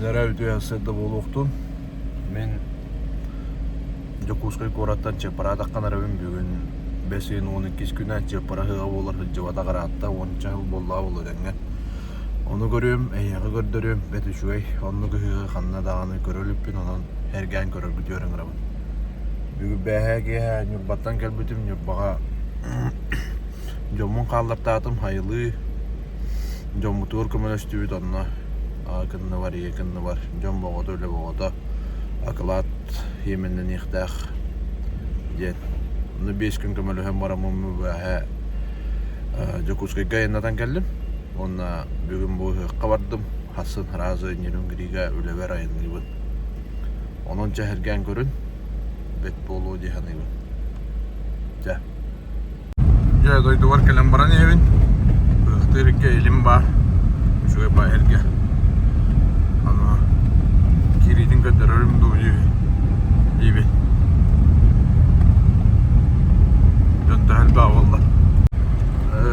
Дьэ үтүө сарсыарда буолуохтун. Мин Дьокуускай куораттан Чыаппараатаххан эрэбин бүгүн бэс ыйын 12 күнэ Чыаппара ыһыаҕа буолар сылдьыбатах ыраатта уонча сыл буоллаҕа буолуо дэҥҥэ. Ону көрүөм, эйиэхэ көрдөрүөм, бэрт үчүгэй. Оннук ыһыаҕы ханна даҕаны көрө иликпин, онон сэргээн көрөргүтүгэр ыҥырабын. Бүгүн бээһээ киэһэ Ньурбаттан кэлбитим, Ньурбаҕа дьоммун хааллартаатым, хайылыы Дьоммутугар көмөлөстүбүт онно кынныбар, ийэ кынныбар, дьон боҕото, үлэ боҕото, акылаат иэмэннэниэхтээх диэн. Онно биэс күн көмөлөһөн бараммын бэҕэһээ Дьокуускайга айаннатан кэллим. Уонна бүгүн бу ыһыахха бардым. Хассын сразу Нерюнгрига үлэбэр айанныыбын. Онон чэһиргээн көрүн, бэт буолуо дии саныыбын. Дьэ. Дьэ, дойдубар кэлэн баран иһэбин. Ыһыахтыыр икки илим баар. Үчүгэй баа эргэ. Аны киириитин көрдөрөрүм дуу диибин. Дьон төһө элбэх буолла.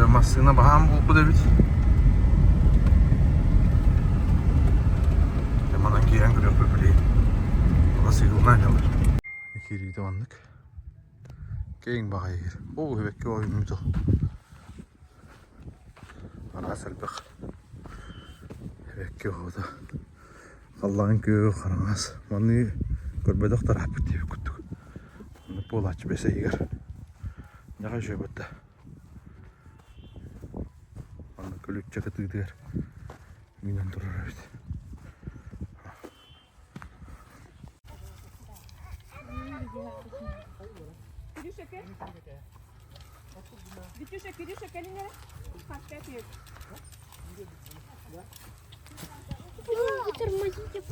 Массыына баһаам буолбут эбит. Манан киирэн көрүөхпүт билигин. Сыылынан ылар. Киириитэ маннык. Киэҥ баҕайы иһэр. Оо, эбэккэ ойммут ол. Араас элбэх. Эбэккэ оҕото. Халлаан күөх, хараҥас. Маныы көрбөтөх тарааппыт диэбит курдук. Оннук буолааччы бэс ыйыгар. Дьаҕа үчүгэй батта. Манна күлүкчэ кытыытыгар үүнэн турар эбит. Витюша, Кирюша, кэлин эрэ.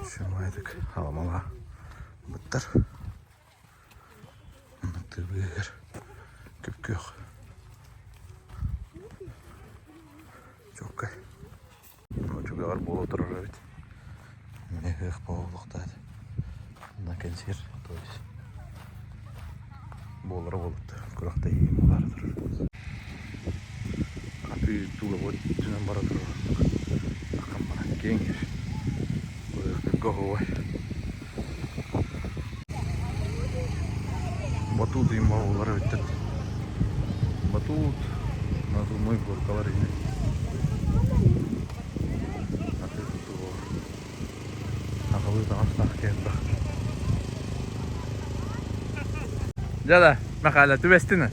Сымайдык аламала быттар. Тыбыгар күп-күөх. Чуоккай. Үчүгэҕэр буола турар эбит. Эмиэ ыһыах буолуохтаах На кэнсиэр, то есть буолара буолбут күрэхтэһии бара турар. Атыы тула өттүнэн бара турар оннук. Ахан баран киэҥ ыһыахтарга оһуобай. Батут им буолар эбиттэр. Батут, надувной горкалар иһин. Атыы тутуу буолар. Сахалыы таҥастаах киһи Дьэ да, Мэхээлэ, түбэстин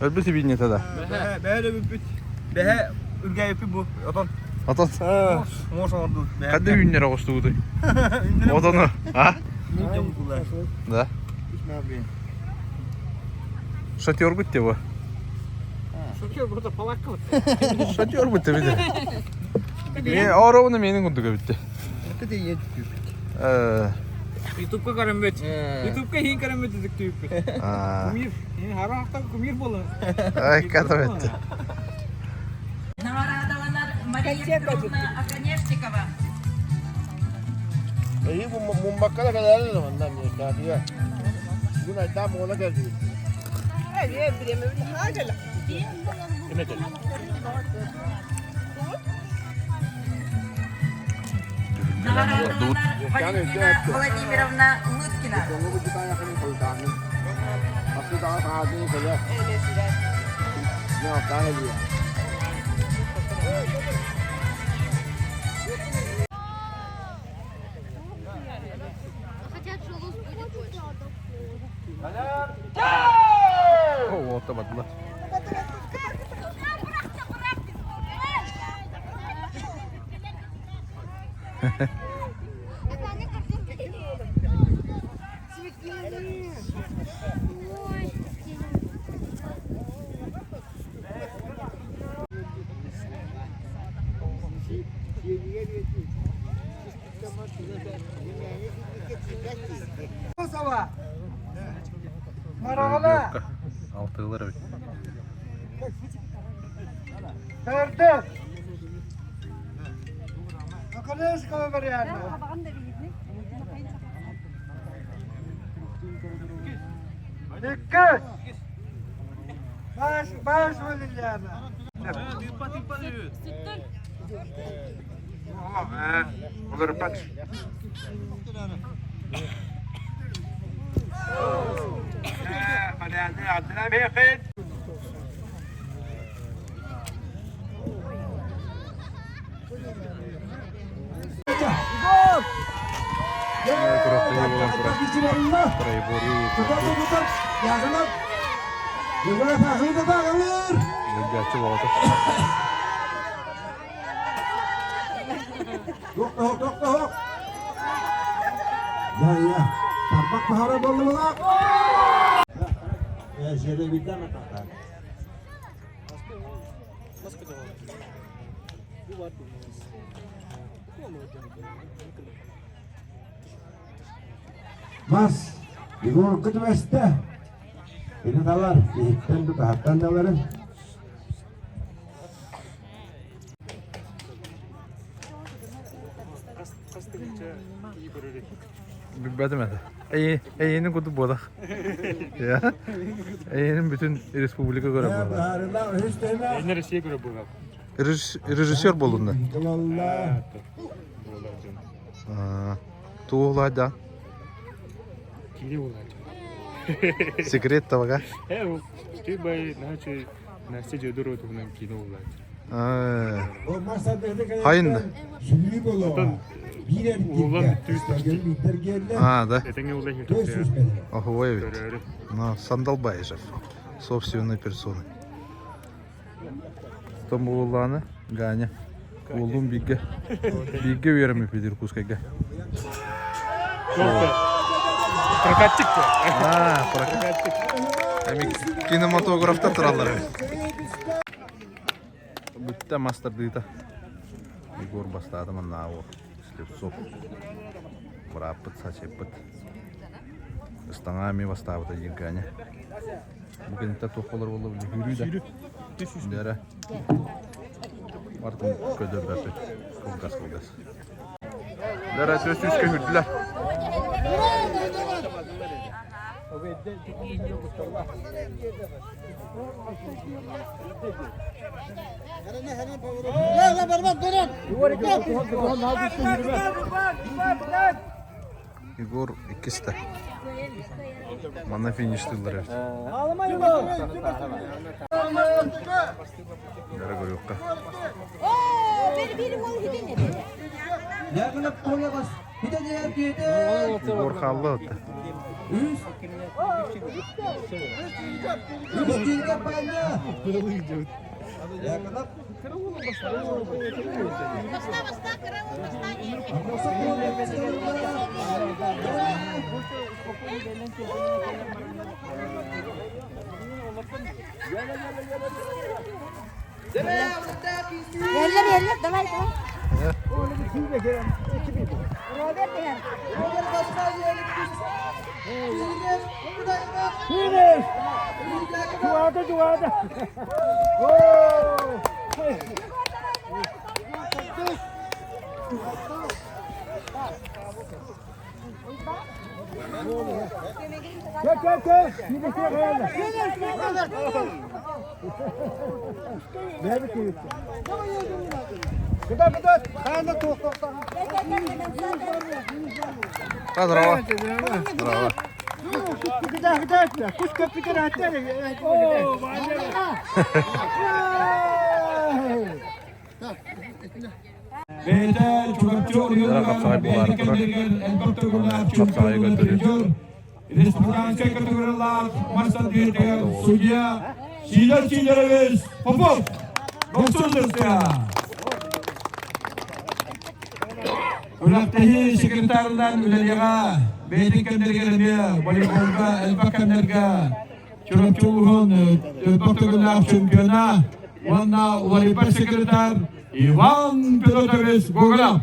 Өлбүт сибиинньэтэ да? Бэһэ өлбүппүт. Бэһэ үргээбиппит бу. Отон. Отон. Муос оҥордубут. Ханна үүннэр оҕустубутуй? Отону, а? Да. Шатергут те бу. Шатер будто палатка. Шатер будто видели. Мен ровно менин курдук эбитти. Ютубка көрөммүт. Ютубка иһин көрөммүт үтүктүүппүт. Кумир. Хараахтан кумир буолан. Ай, катаветти. Наҕараадаланар Мария Петровна Оконешникова. Эһи муммакка да кэлэрин манна миэккаатыга. Бүгүн айдаан буола кэлдибит. Ким этэр? Наҕараадаланар Валентина Владимировна Лыткина. Хотят желуз будет больше. О, вот бардылар. Алтыылар эбит. Уларыппат. Мас, Егор түбэстэ. Кини талар, иһиттэн тутаһаттан даларын. Билбэтим этэ. Эйиэнин курдук буолах. Эйиэнин бүтүн республика көрө буолар. Эйиэнин Россия көрө буолар. Режиссер болунна. Туолай да. Кири буолааччы. Секрет табага. Э, ты бай, начи Настя Дьодор туһунан киинэ буолааччы. Хайын Уолан түс А, да. Этэҥҥэ ула Охуой ведь. Но Сандал Баишев собственной персоной. Том буоллааны Ганя. Уоллун бииргэ бииргэ үөрэммиппит Иркутскайга. Прокатчик. А, прокатчик. Эми кинематографта тураллар эбит. Бүттэ мастардыыта. Егор бастаата маннааҕы Слепцов. Бырааппыт, сачеппыт. Ыстаҥаа эмиэ бастаабыта диир Ганя. Бу кэнниттэн туох буолар буолла били сүүрүү да. Дэрэ. Бартын көдөрбөппүт. Кылгас кылгас. Дэрэ сөс сүүскэ сүүрдүлэр. Егор иккистэ. Манна фиништыыллар эбит. Бары көрүөххэ. Егор хаалла отта. Yerler yerler давай давай. Robert degan. А, здорово. Здорово. Бэйэтэ Чурапчы Дара хапсаҕай буолаары турар. Хапсаҕайы көрдөрүө. Республиканскай категориялаах мастан дүөтүгэр судья Сидор Сидорович Попов Дохсун Күрэхтэһии секретарынан үлэлиэҕэ бэйэтин кэмнэригэр эмиэ волейболга элбэх кэмнэргэ Чурапчы улууһун элбэх төгүллээх чемпиона уонна уларыйбат секретарь Иван Федотович Гоголев.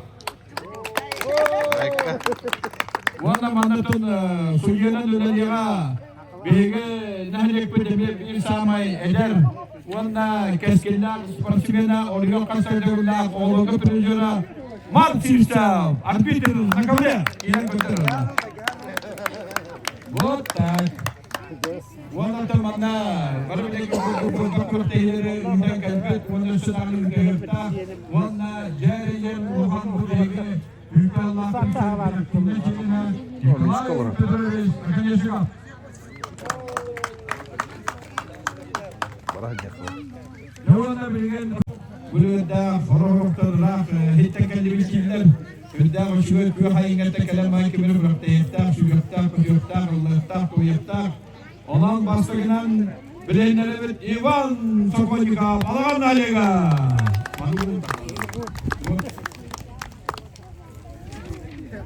Уонна маннатын судьуйанан үлэлиэҕэ биһиги нэһилиэкпит эмиэ биир саамай эдэр уонна кэскиллээх спортсмена Орегон хас төгүллээх оҕолорго призера Марк Сивцев, арбитр на ковре. Киирэн көрдөрөр. Вот так. Уонна манна бары билэн күрэхтэһиилэри ыытан кэлбит уонна өссө даҕаны ыытыахтаах уонна дьээрийэн улахан бу биһиги күүтэ-аллаах Николай Петрович Оконешников. Уонна билигин Бүрүөддээх, хороһуктардаах иһиттэн кэллибит кииллэр. Үрдээх үчүгэй күөх айыҥҥаттан кэлэн баай кимири күрэхтэһиэхтээх, сүүрүөхтээх, көтүөхтээх, ыллыахтаах, туойуохтаах. Онон бастакынан билиэннэрэбит Иван Сокольников Балаҕан Олега.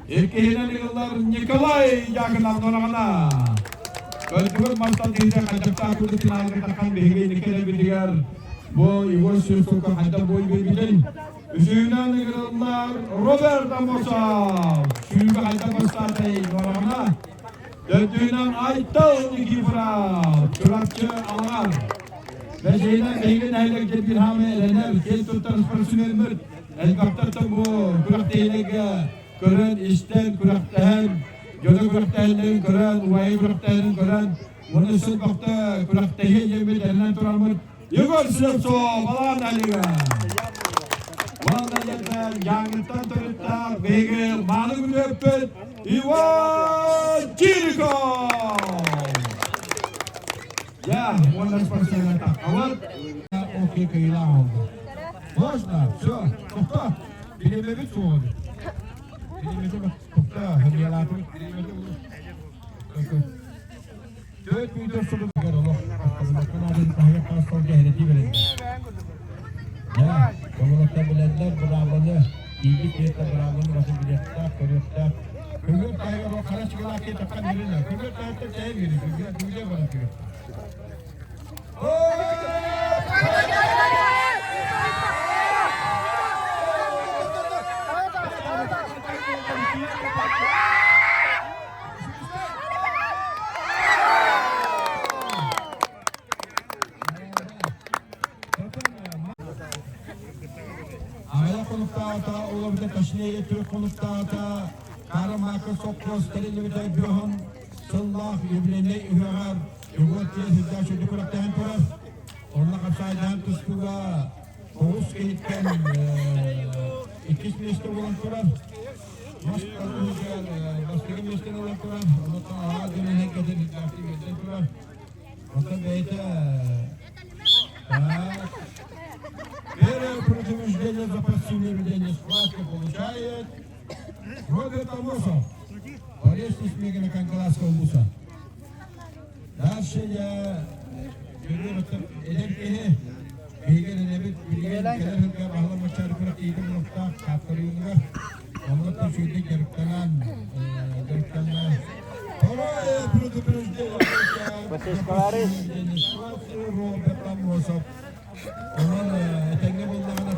Иккиһинэн ыгыллар Николай Дьяконов Нораҕана. Көрдүгүт мантан тиийдэ хайдахтаах курдук финалга таххан биһиги инникилэрбитигэр бу Егор Сивцовка хайдах бой биэрбитин үсүһүнэн ыгырыллар Роберт Амосов сүүрбэ хайдах бастаатай Нораҕана. Төрдүһүнэн Айтал Никифоров Чурапчы Алаҕар. Бэсиһинэн биһиги нэһилиэкпит Бирхамы эрэнэр киэн туттар спортсменмыт Элбэхтэртэн бу күрэхтэһиилэргэ көрөн, истэн, күрэхтэһэн, дьону күрэхтэһэллэрин көрөн, убайы күрэхтэһэрин көрөн, уонна өссө элбэхтэ күрэхтэһиэ диэммит эрэнэн тураммыт Егор Слепцов Балаан Алига! Уонна дьэннэр Дьааҥыттан төрүттээх биһиги мааны күнүөппүт Иван Чириков! Я, уонна спортсмен таххабыт. Окей, кыйылаах oldu. Можно, все, тохто. Бириэмэбит суоҕа. Бириэмэтэ тохто, ханьялаатыбыт бириэмэтэ Төрт мүнүүтэ сылыгар олох Канадын таһыйа паспорга эһэрэтии бэриллэр. Комулаттар билэллэр быраабаны, тиийбит киһиттэн быраабаны басы билиэхтээх, көрүөхтээх. Көҥүл таһыгар ол хара чыгылаах киһи таххан биэринэ. Көҥүл таһыттан чэйэ биэрин, көҥүлэ баран түһүөхтээх. Аҕыйах хонуктааҕыта олорбута, точнее түөрт хонуктааҕыта Кара-Мака сопхуос тэриллибитэ бөһөн сыллаах юбилейнай ыһыаҕар Егор тиэс үрдээх сүрдүк күрэхтэһэн турар. Онно хапсаайдаан тустууга тоҕус киһиттэн иккис миэстэ буолан турар. Мас тардыһыытыгар бастакы миэстэни ылан турар. Онтон аҕа дьон кэтин үрдээхтик үөрдэн турар. Онтон бэйэтэ так. Первое предупреждение за пассивное ведение схватки получает Роберт Амосов. Борис Несмегина Кангаласского вуза. Дальше я эдэр киһи биһиги эрэнэбит билигин кэлэр сылга баһыла маччары күрэхтэһиитин олохтоох хааттарыылыгар онно түмсүүтүк дьарыктанан дьарыктанна. Второе предупреждение Роберт Амосов. Онон этэҥҥэ буоллаҕына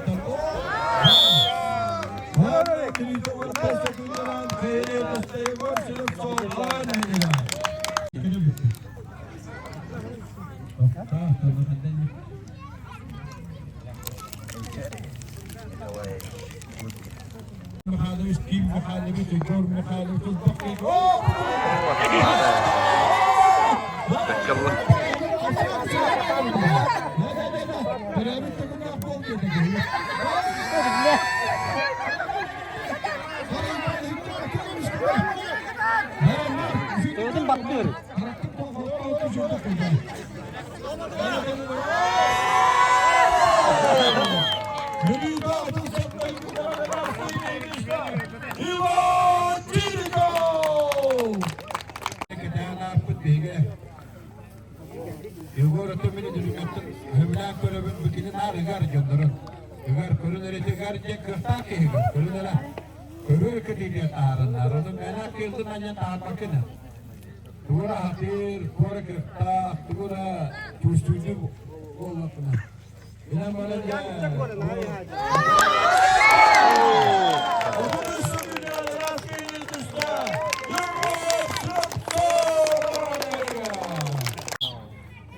Михайлович, Ким Михайлович, Егор Михайлович, Gördün baktır. Иван Чириков! Егор Атомини дүлүмэттэн хөбүлээн көрөбүн бу кини наар ыгар дьоннорун. Ыгар көрүн эрэ ыгар диэн кыахтаах киһигин көрүн эрэ. Көбүөр кытыытыгар таарыннар, ону мээнэ кыылтын анньан таарбаккын. Тугура хатыыр, тугура кыахтаах, тугура чувствуйдуу буоллаххына. Инэн баран дьэ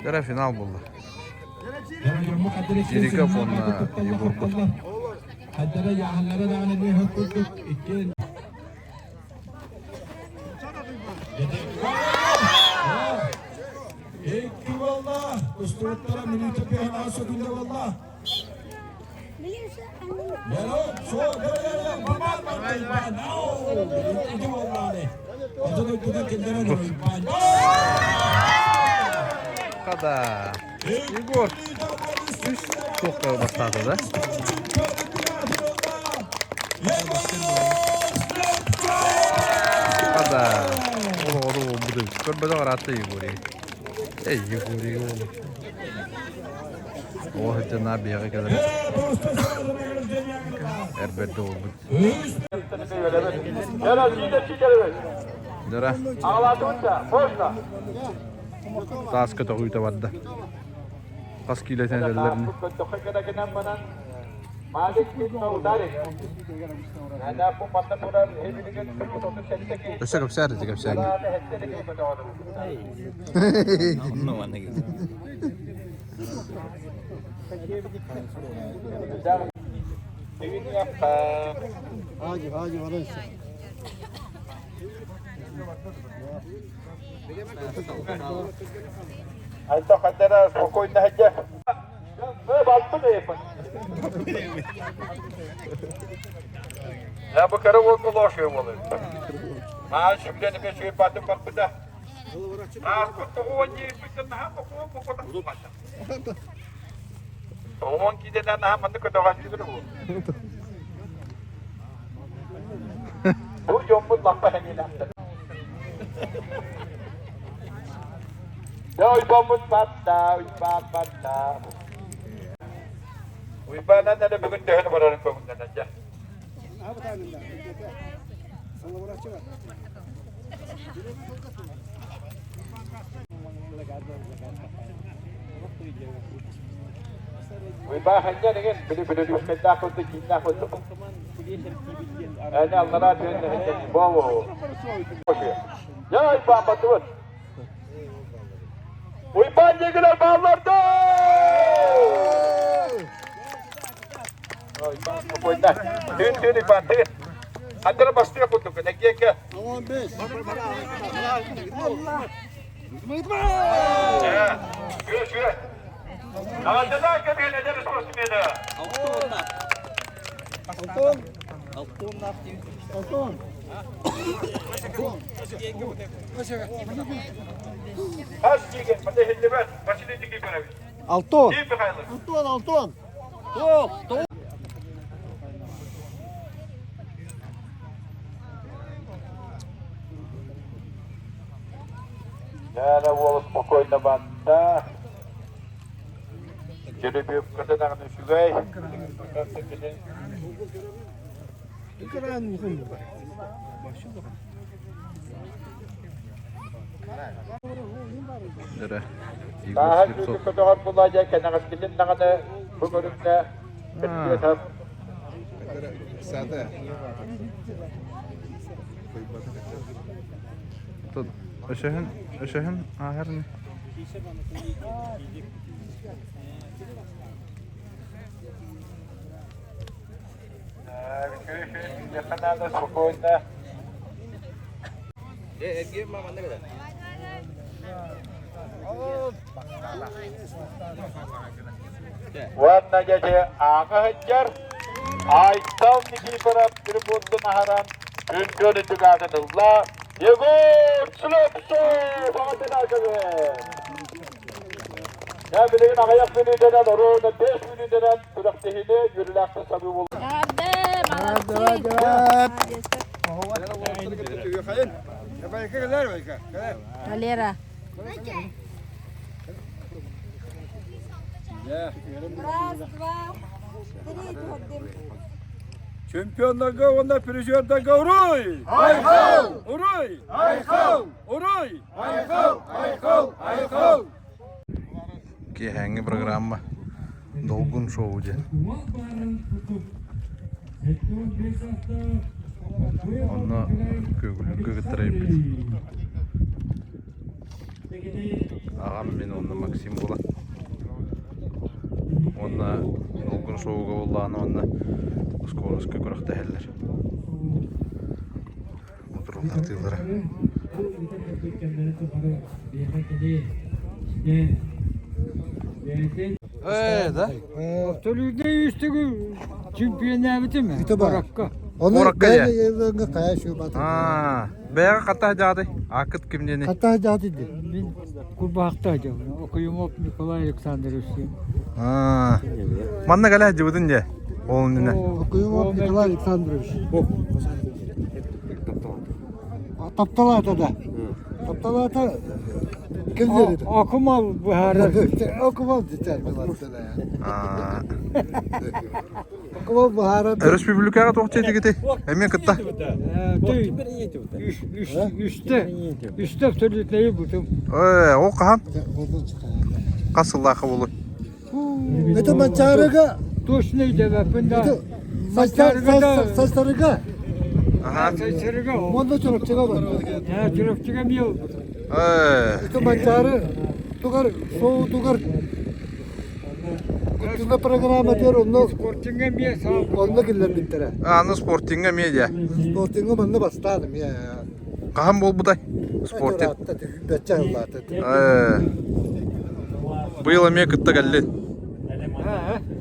Дьэ финал буолла. Чириков уонна Егорбут. Устубуттара мүнүүтэ пиһанаҕа сөкүндэ буолла. Хада. Егор үс туохха бастаата да? Хада. Олоҕу буолбут эбит. Көрбөтөх ыраатта Егорий. Эй, Егорий уолу. Оо, сылдьан биэҕэ кэлэр. Эр бэрдэ буолбут. Дара. Таас көтөҕүүтэ барда. Хас киилэтин этэллэрин. Өссө кэпсээр ити кэпсээҥҥэ. Алтон. Антон, Антон. Дара. Егор Слепцов. Тут өсөһүн өсөһүн ааһар ини. Уонна дьэ ааҕа сылдьар Айтал Никифоров трибунтун аһаран үҥкүүнү түгээтин ылла Егор Слепцов аҕатынаакабын. Дьэ билигин аҕыйах мүнүүтэнэн оруона 5 мүнүүтэнэн күрэхтэһиини үөрүүлээхтик сабыы буолла. Валера. Раз, два, три, түһэрдим. Чемпионнарга уонна призердарга уруй! Айхал! Уруй! Айхал! Уруй! Айхал! Айхал! Айхал! Киэһээҥҥи программа Долгун шоу диэн. Онно күөгүлүүргэ кыттарайбыт. Аҕам мин уонна Максим буолан. Уонна Долгун шоуга буоллаҕына уонна скороска күрэхтэһэллэр. Утуруллартыыллара. Ээ, да? Төлүүрдэ үстүгү чемпионнээбитим. Куоракка. Куоракка дьэ. Аа, бэйэҕэ хата дьааты? Акыт кимнени? Хата дьааты ди. Мин Курбаахта дьабын. Окуюмов Николай Александрович. Аа. Манна кэлэ дьыбытын дьэ. Ол иннинэ. Окуюмов Николай Александрович. Тапталаата да. Тапталаата ким диэри? Окумал быһаарар. Окумал дитер Аа. Окумал быһаарар. Өрөспүүбүлүкэҕэ туох диэтигити? Эмиэ кытта. Үстэ, үстэ абсолютнайы бутум. Ээ, ол хаһан? Хас сыллаахха буолуй? Это Манчаарыга Точно өйдөөбөппүн да. Састарыга. Ага. Састарыга. Онно Чурапчыга бар. Чурапчыга эмиэ ылбытым. Ээ. Это Манчаары тугар, шоу тугар Куттуна программа диэр онно Спортинга эмиэ онно киллэрбиттэрэ. Аны спортинга эмиэ дьэ. Спортинга манна бастаан эмиэ. Хаһан буолбутай? Спортинг. Бэччэ ыллаата. Ээ. Быйыл эмиэ кытта кэллин.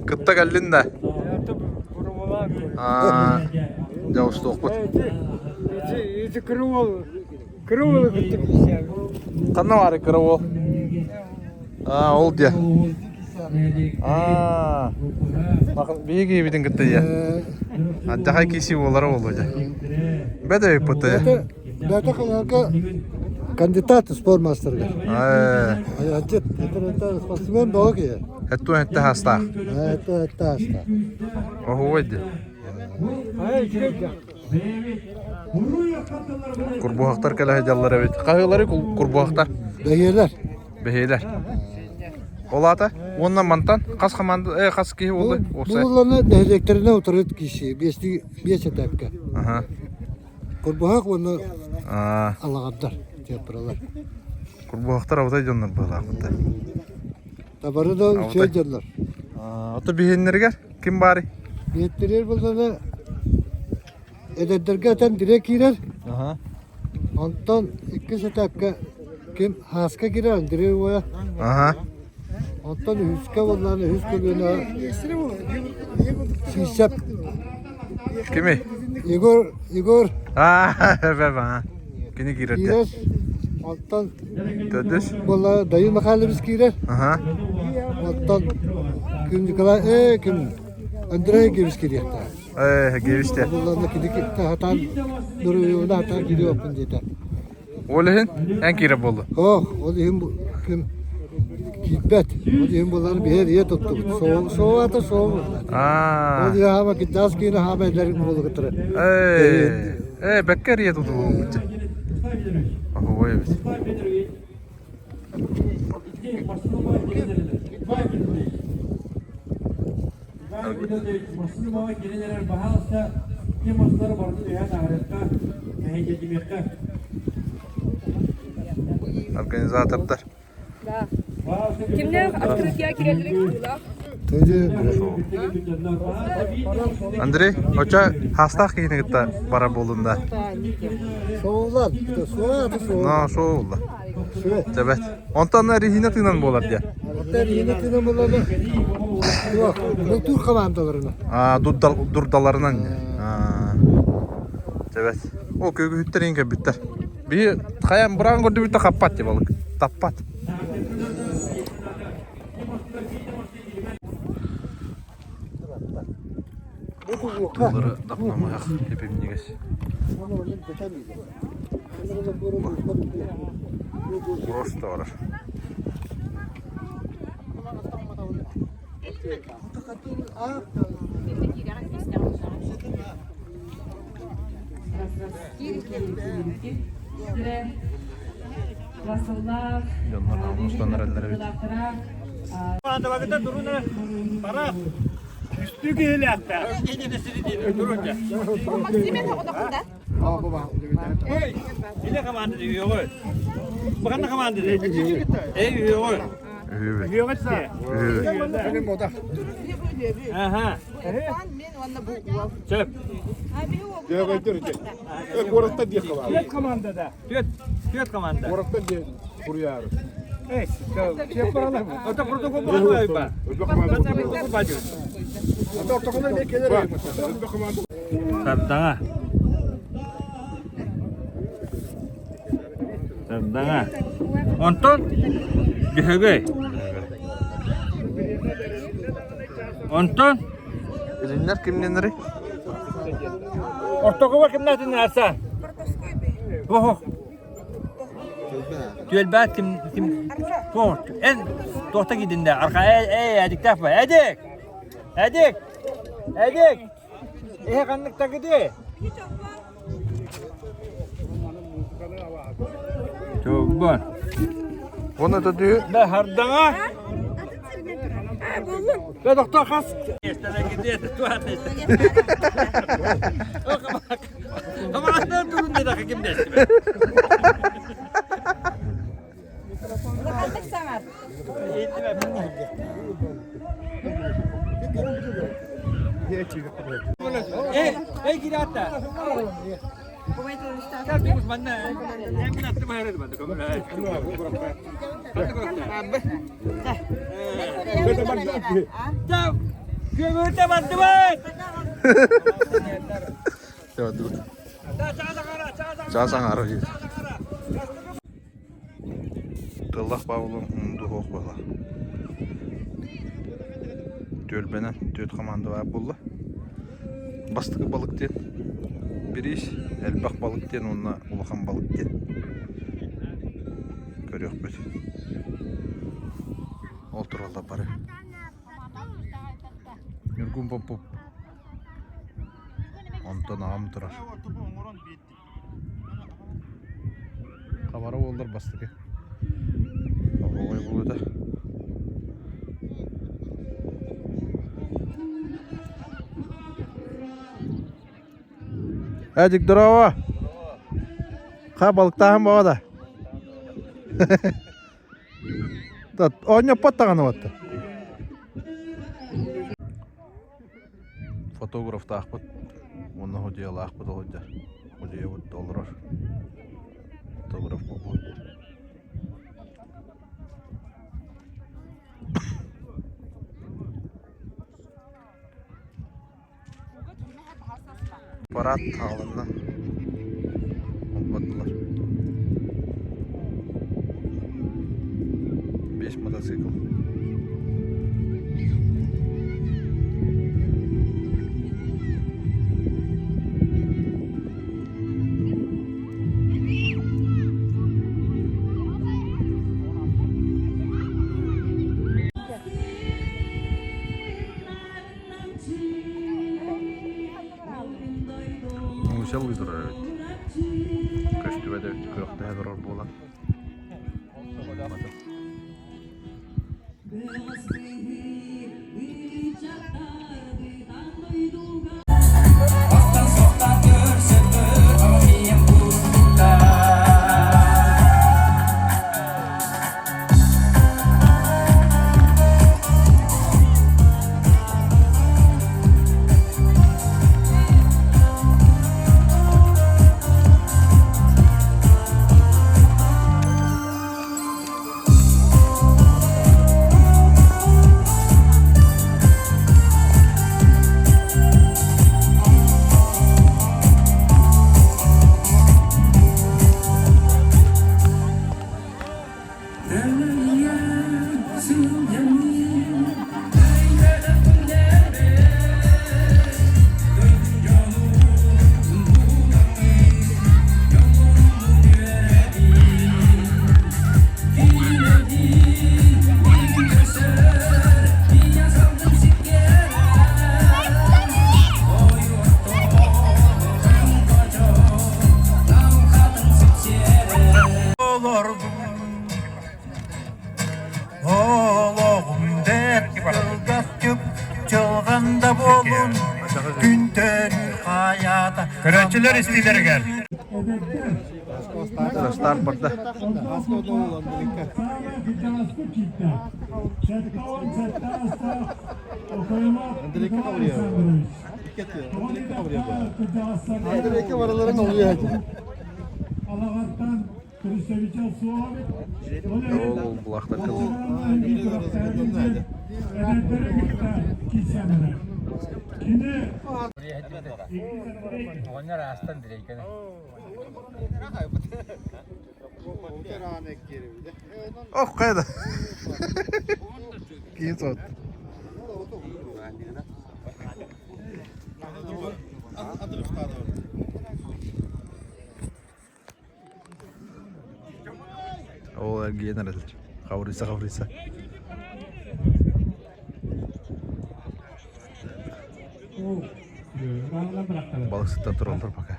Кытта кэллин да. Аа, дьэ устуохпут. Ити кыра уол, кыра уолу кытта киирсээбит. Ханна баары кыра уол? Аа, ол диэ. Аа, биһиги киһибитин кытта дьэ. Аддьахай киси буолара буолуо дьэ. Бэт эбиппит дьэ. Бэт хайарга кандидат спорт мастерга. Ээ. Айанчыт, это спортсмен бөҕө киһи. Эттуон этте хаастаах. Эттуон этте хаастаах. Оһуой дии. Курбуһахтар кэлэ сылдьаллар эбит. Хаһыылары курбуһахтар? Бэһиэлэр. Бэһиэлэр. Ол аата уонна мантан хас команда э, хас киһи буолла? Бу булланы нэһилиэктэринэн утарыт киһи биэстии биэс этапка. Аха. Курбуһах уонна алаҕардар театралар. Курбуһахтар абытай дьоннор быһалаахпыттар. Табары да үчүгэй дьоннор. Ото биһиэннэригэр ким баарый? Биһиттэригэр булланы эдэрдэргэ этэн дире киирэр. Онтон иккис этапка ким Хааска киирэр Андрей уола. Онтон үһүскэ буоллаҕына үһүс көлүөнэ Сиисэп. Кимий? Егор Егор. Аа, бэбэ. Кини киирэр. Киирэр. Онтон Төрдүс. буолла Дайыы Михайлович киирэр. Аха. Оттон ким Николай э ким Андрей Гевич киириэхтээх. Э, Гевичте. Булларна кини хатаан дуруйуна хатаан киириэхпин диэтэ. Ол иһин эн киирэ буолла. Ох, ол иһин ким киирбэт. Ол иһин буллар биһэр ийэ туттубут. Соо соата соо буллар. Аа. Ол иһин хаама киддаас киинэ хаама эллэрин буолугуттара. Э, э, бэккэ эрийэ тутулугут. Ой эбит. Организатордар. Кимнээх открытия кирэллэрин кытыылаах? Андрей, оча хастаах киһини кытта бара буолунда? Соулар, Но, шоулла. Тэбэт. Онтон резина тыынан буолар диye. Резина тыынан буолар. Бултуур командаларына. Аа, дурдаларынан. Аа. Тэбэт. О, көгүһүттэр иин кэлбиттэр. Би хайан быраан көрдүбүттэ хаппат дии балык. Таппат. Тыллары дапнамыах эпимнигес. Просто барар. Дьоннор мустанар эллэр эбит. Түөрт команда. Түөрт команда. Сардаҥа. Сардаҥа. Онтон Дьөһөгөй. Онтон Илиннэр кимнэнэрий? Ортокуга кимнээтин Арсан? Ох. Түөлбэт ким ким туох эн туохта киирдин да арха ээ ээ эдиктээх ба эдик эдик эдик эһэ ханнык тагыды Чолбон. Оны төдүү. Бэ хардаҥа. Бэ доктор хас. Улаханнык саҥар. Чаас аҥаара Тыллах Павлов духуох буолла. Түөлбэнэн түөрт команда баар буолла. Бастакы балык диэн бириис, элбэх балык диэн уонна улахан балык диэн көрүөхпүт. Ол тураллар бары. Ньургун Попов онтон аҕам турар. Хабара буоллар бастакы. Оһуобай буолуо Эдик, здорово! Ха, балыктааһын баҕа да. Оонньоппот даҕаны батта. Фотографтаахпыт уонна судьуйалаахпыт олордор. Судьуйабыт олорор. Фотограф буолбут. Парад хаалынна. Олбаттылар. Бес мотоцикл. Муся турар эбит. Көстүбэт эбит, күрэхтэһэ турар буолан. Олоҕум бэрт кылгас чып-чылҕан да буолун, күнтэн хайата Көрөөччүлэр истиилэригэр. Старт барда. Андрейка бараларын oluyor. Ол ол булахтар кыл. Оҕонньор аастан дирэйкэни. Ох, хайда. Киин сот. Ол эргийэн эрэллэр. Хабырыйса хабырыйса. Балыксыттар тураллар пока.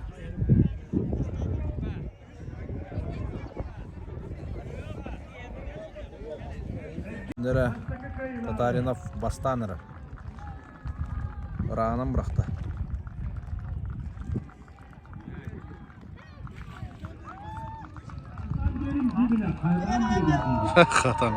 Нера Татаринов бастаан эрэр. Ыраанан бырахта. Хатан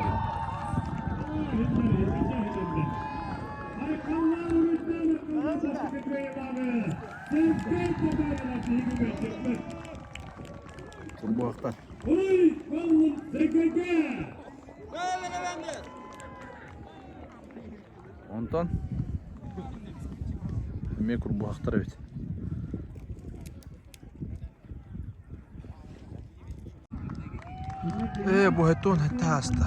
Курбуохтар. Онтон эмиэ курбуһахтар эбит. Ээ, бу хеттон хетте ааста.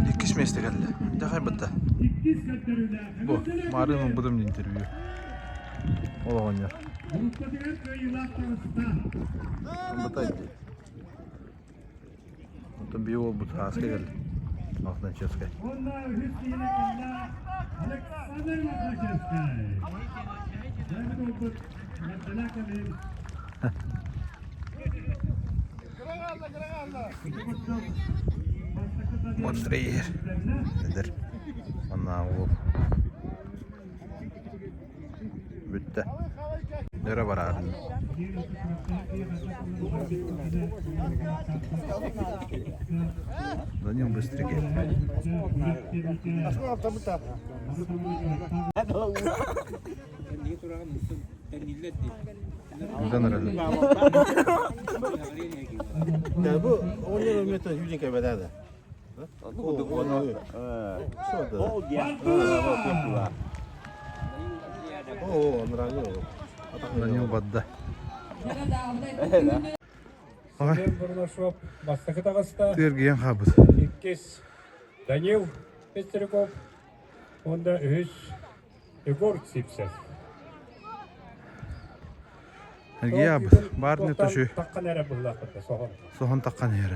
Иккис миэстэ кэллэ. Дьэ хайбытта. Бу, маарыын ылбытым интервью. Ол оҕонньор. Ылбыта дии. Оттон биир уолбут ааска кэллэ. Мохначевскай. Андрей эдэр маннааҕы уол Бүттэ. Өрө бараарын. Данил быстрее. Ыытан эрэллэр. Бу оҕонньор өмөтө хүлүн кэбэдэ Данил бадда. Бурнашов бастакы таҕыста. Тыыргыйан хаалбыт. Иккис Данил Пестряков уонна үһүс Егор Сивцев. Эргийэ баар не төшү. Таххан эрэ быһылаахпыт соһон. Соһон таххан иһэр.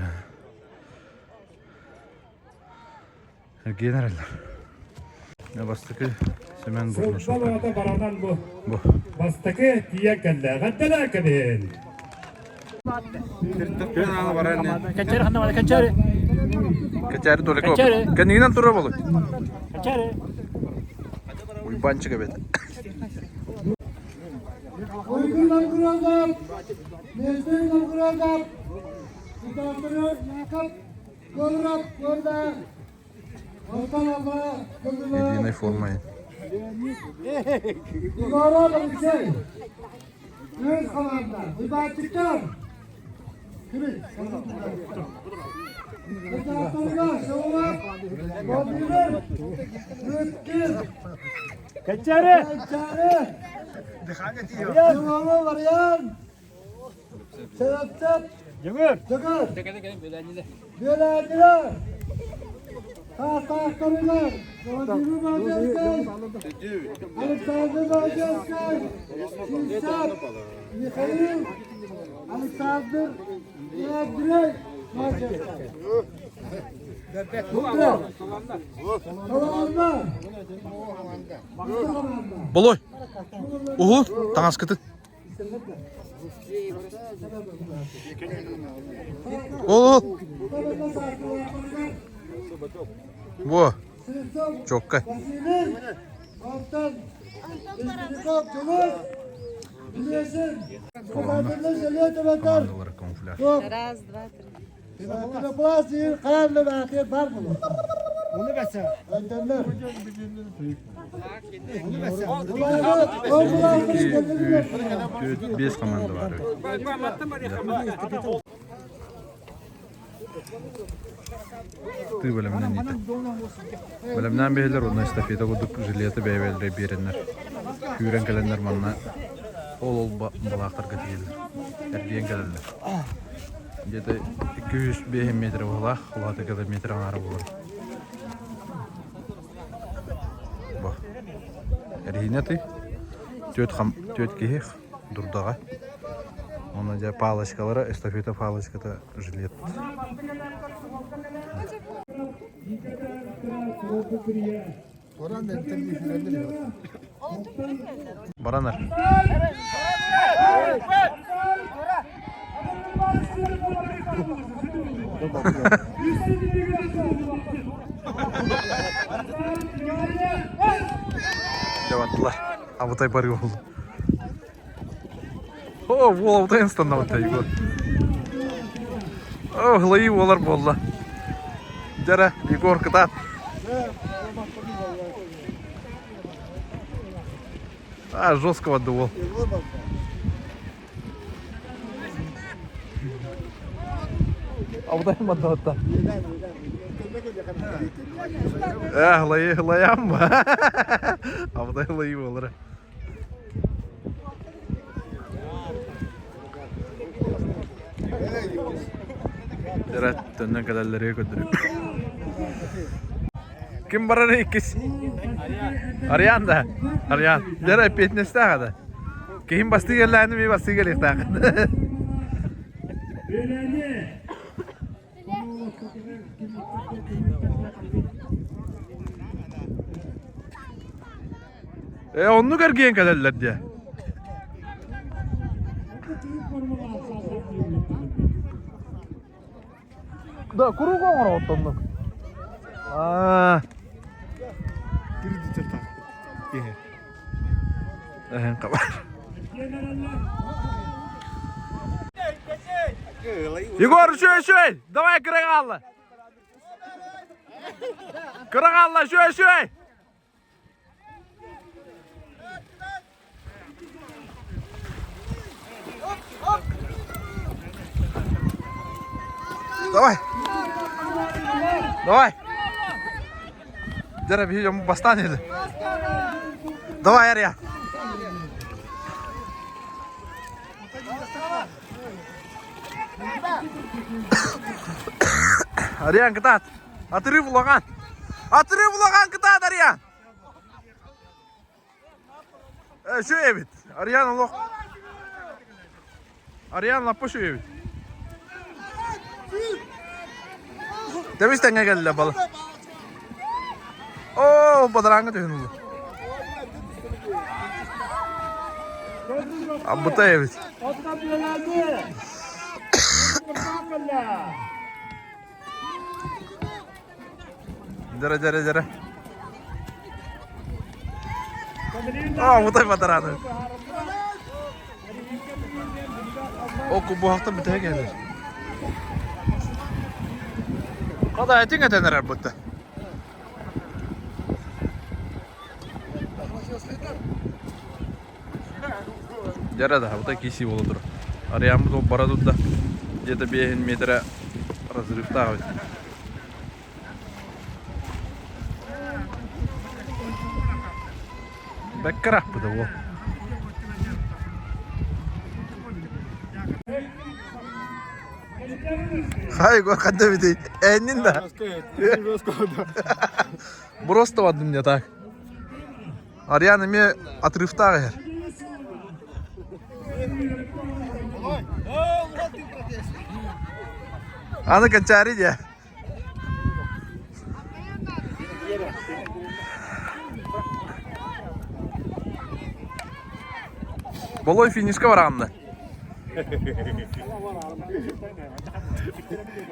Эргийэн эрэллэр. Бастакы Семен Бурнашов. Сылба баранан бу. Бу. Бастакы тиийэн кэллэ. Эҕэрдэлээ кэлин. Кэнчээри ханна бара кэнчээри. Кэнчээри Толиков. Кэнчээри. Кэннигинэн турар болуй. Кэнчээри. Уйбанчик эбит. Уйгун Новгородов, Мездей Новгородов, Кутаатыры Яков Горов Горда, Ортан Алла Кылдылар, Единой формой. Егоров Алексей, Өз команда, Уйбанчиктар, Кирилл, Кутаатырыга Шоулар, Владимир, Өткір, Кэнчээри. Кэнчээри, Сылалы Варьян, Сәләптеп, Дьөгүөр. Дьөгүөр, Бүөлээтилэр, Таастаахтарыгар, Владимир Мадьярскай, Александр Мадьярскай, Сисак, Михаил, Александр и Андрей Мадьярскай. Болой. Уһу, таҥаскытын. Ол, ол. Во. Чокка. Командалар камуфляж. Раз, два, три. Биэс команда бар. Тыы бэлэмнэниитэ. Бэлэмнээн биһилэр уонна эстафета курдук жилеты бэйэ-бэйэлэрэ биэрэннэр, күүрэн кэлэннэр манна ол-ол балаахтарга тиийэллэр, эргийэн кэлэллэр. Где-то 205 метр быһылаах, улаата километр аҥаара буолар. Бу. Эриһинэ тый. Түөрт, хам, түөрт киһи дурдаҕа. Онно дьэ палочкалара, эстафета палочката жилет. Баранар. Дьабаттылар. Абытай барыы болду. О, уол абытай ынстаннабыт Егор. О, ылайыы буолар буолла. Дьара, Егор кытаат. А, жестко воды уол. Абытай маддаватта. Э, ылайы, ылайам ба. Абытай ылайыы буолара. Дьэрэ төннөн кэлэллэригэр көрдөрүм. Ким барар иккис? Ариан да? Ариан. Дьэрэ эппиэтинэстээх да. Киһим бастыы кэллээнэ ми бастыы кэлиэхтээх. Э, оннук эргийэн кэлэллэр диэ. Да, куруук оҥороҕут оннук. Аа. Эһэн хабар. Егор, үшөй, үшөй! Давай кыра хаалла. Кыра хаалла, үшөй, үшөй! Давай. Давай. Дьэ, биһи дьоммут бастаан иһили. Давай, Ария. Ариан, кытаат. Отрыв улахан. Отрыв улахан кытаат, Ариан. Үчүгэй эбит. Ариан олох. Ариан лаппа үчүгэй эбит. Тэбис тэҥҥэ кэллэ бала. Оо, бадарааҥҥа түһэн ылла. Абытай эбит. Дьэрэ, дьэрэ, дьэрэ. Аа, мутай батараны. О, кубуһахтан бүтэһэ кэлэр. Хата этиҥ этэн эрэр бутта. Дьэрэ да, бута киси буола турар. Арыйааммыт ол бара турда. Где-то биэһин метрэ разрывтаах эбит. Бэккэ рахпыта уол. Хай, Егор, ханна эбитий? Эннин да? Просто бардым мне так. Ариан эмиэ отрывтаах иһэр. Аны кэнчээри диэ. Болой финишка бараҕын да?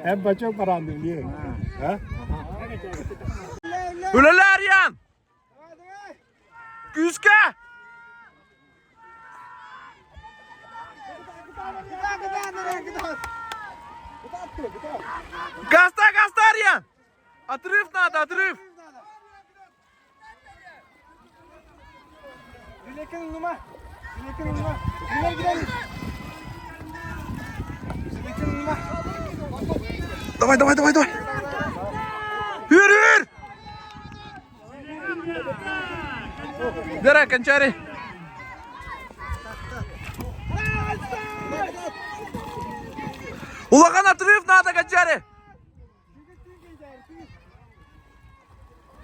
Эн бачок бараандым диye. Үлэлээ Ариан! Күүскэ! Гаста, гаста, Ариан! Отрыв надо, отрыв! Давай, давай, давай, давай. Үр, үр! Дара, кончари. Улахан отрыв надо, кончари!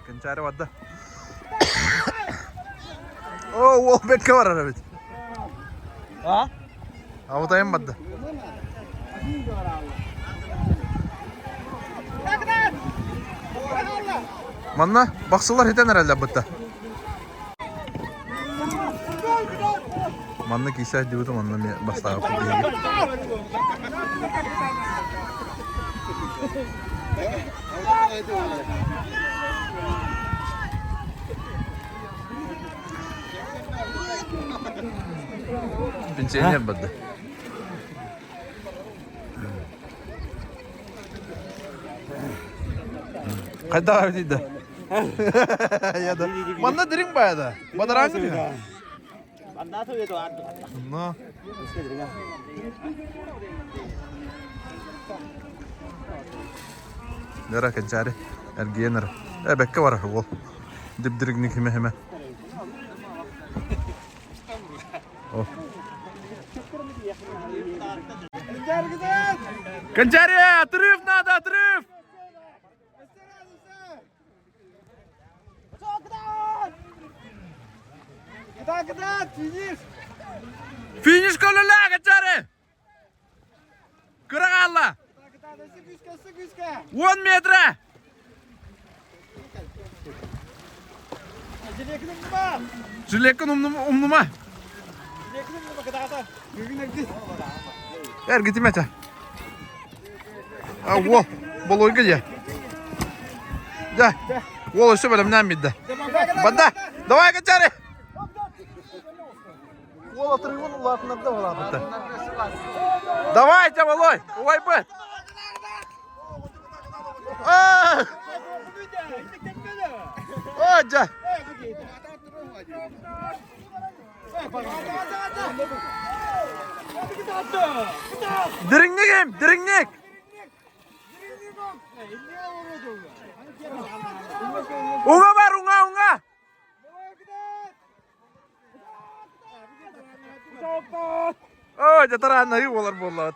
Кэнчээри барда. О, уол бэккэ барар эбит. А? Абытайым барда. Манна бахсылар хитэн эрэллэр бытта. Манна киисэ дибитим манна мен бастаабыт биһиги. Пенсионер барды. Хайда дейді? Я да. Манна дириҥ баайда. Бадараҥ Но. Нера кэнчээри эргийэн эрэ. Э бэккэ барар уол. Дибдиригник химе-химе. О. Кэнчээри, отрыв надо, отрыв! Финиш көлөлөөх кэнчээри! Кыра хаалла! Уон метрэ! Жилеккин умнума! Эргитимэ этэ. А, уол, болойга дьэ. Дьэ, уол өссө бэлэмнээн бидде. Банда, давай качары! Уол отрывын улаатынарда улаатынта. Давай, Малой, увайбы! О, дьэ! Дириҥник им, дириҥник! Уҥа бар, уҥа, уҥа! Ой, дьэ тарааннаһыы буолар буоллаҕыт.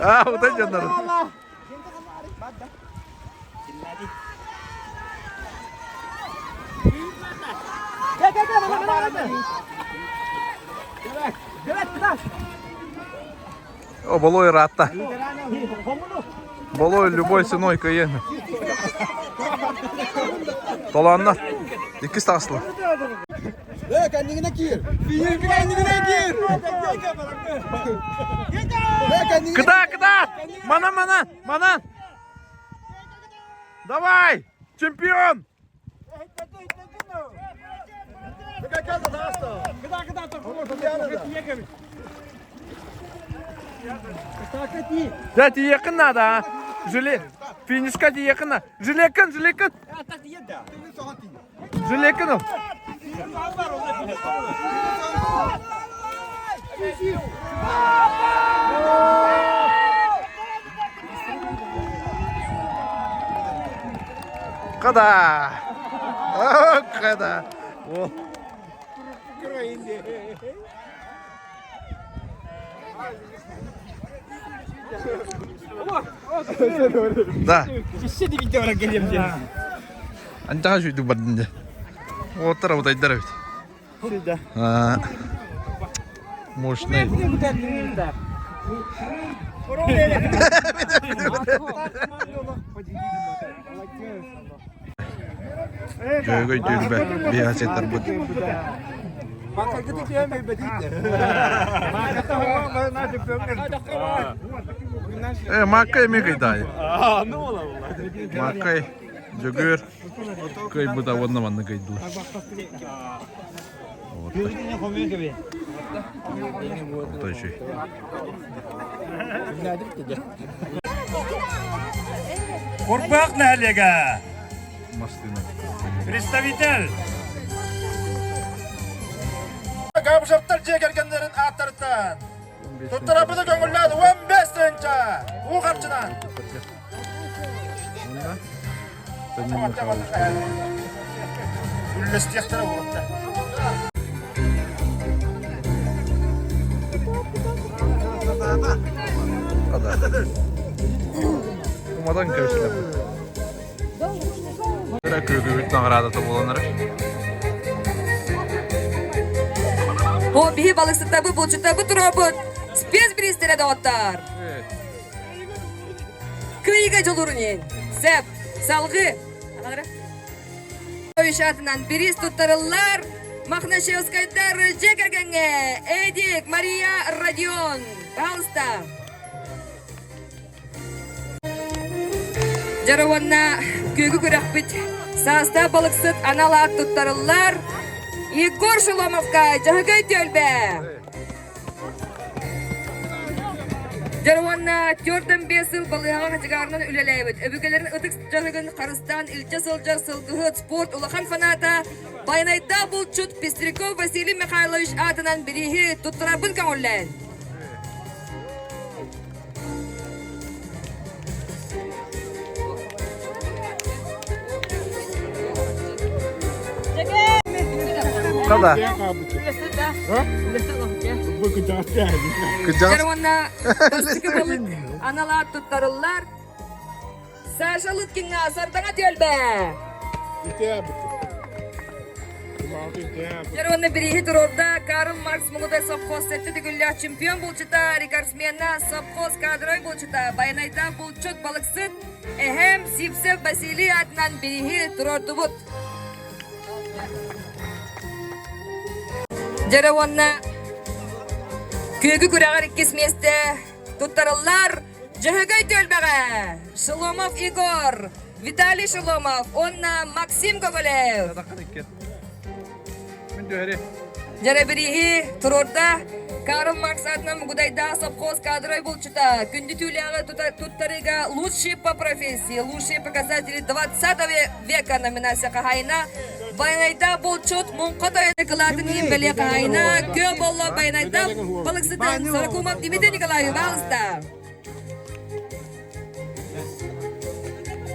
Аа, утай дьоннорун. О, Болой ыраатта. Болой любой ценой кыайыан. Толооннор. Иккис таҕыстылар. Э, кэннигинэ киир! Кэннигинэ киир! Кыта, кыта! Манан, манан, манан! Давай! Чемпион! Да, тиийиэххин наада, а? Жиле... Финишка тиийиэххин наада. Жилеккин, жилеккин! Жилеккин ол. Када! Када! О. Да. Анчаҕа сүүрдүк бардын дьэ. Уоттар абытайдар эбит. Мощный. Дьөгөй түөлбэ биһасеттарбыт. Э, Маккай эмиэ кыйдаайы. Маккай, Дьөгүөр кыайбыта уонна манна кыайдылар. Ото үчүгэй. Курбаах нэһилиэгэ. Мастына. Представитель. Габышевтар дьиэ кэргэннэрин ааттарыттан туттарарбыты көҥүллээн 15 тыһыынча уу харчынан. Үллэстиэхтэрэ уолаттар. Умадан кэбистилэр. Күөгүбүт наҕараадата буолан эрэр. Бу биһи балыксыттабы булчуттабы туруорбут спецбириистэрэ доҕоттор. Кыйыга дьулурунин. Сэп, салгы. Атынан бириис туттарыллар Махнашевскайдар дьиэ кэргэҥҥэ Эдик, Мария, Родион. Пожалуйста. Дьара уонна күөгү күрэхпит саастаах балыксыт анал аат туттарыллар Егор Шеломовка Дьаһыгай түөлбэ. Дьара уонна 4-5 сыл балыыһаҕа хачыгаарынан үлэлээбит өбүгэлэрин ытык дьаһыгын харыстаан илдьэ сылдьар сылгыһыт спорт улахан фаната Байанайдаах булчут Пестряков Василий Михайлович аатынан бирииһи туттарарбын көҥүллээн. Хада. Кыдьаҕас. Уонна бастакы балык анал аат туттарыллар. Саша Лыткиҥҥа Сардаҥа түөлбэ. Дьэр уонна бирииһи туруорда Карл Маркс Муҥутай совхоз сэттэ төгүллээх чемпион булчута, рекордсмена, совхоз кадровай булчута, Байанайдаах булчут балыксыт эһэм Сивцев Василий аатынан бирииһи туруордубут. Дьэрэ уонна Күөгү күрэҕэр иккис миэстэ туттарыллар Дьөһөгөй түөлбэҕэ Шеломов Егор, Виталий Шеломов уонна Максим Гоголев. Дьэрэбирииһи туруорда Карл Маркс аатынан Мугудайдаах совхоз кадровай булчута күндү түүлээҕи туттарыыга лучший по профессии, лучшие показатели 20 века номинация хаһаайына Байанайда булчут муҥха тойону кылаатын иһин бэлиэ хаһаайына Күө Болло Байанайда балыксытын Сорокумов Дмитрий Николаевич пожалуйста.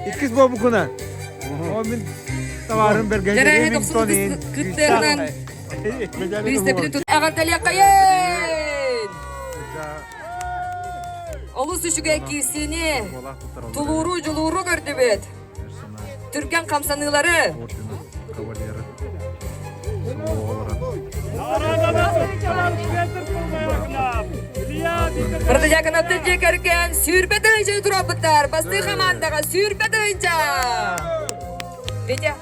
Иккис буолбукуна. О мин товарым берген Дьэрэһи тохсун кыттыынан биристэпини тут эҕэрдэлиэххэйин! Олус үчүгэй киирсиини, тулууру, дьулууру көрдүбүт. Түргэн хамсаныылары. Протодьяконовтар дьиэ кэргэн сүүрбэ тыһыынчаны туруорбуттар. Бастыы хамаандаҕа сүүрбэ тыһыынча! Витя.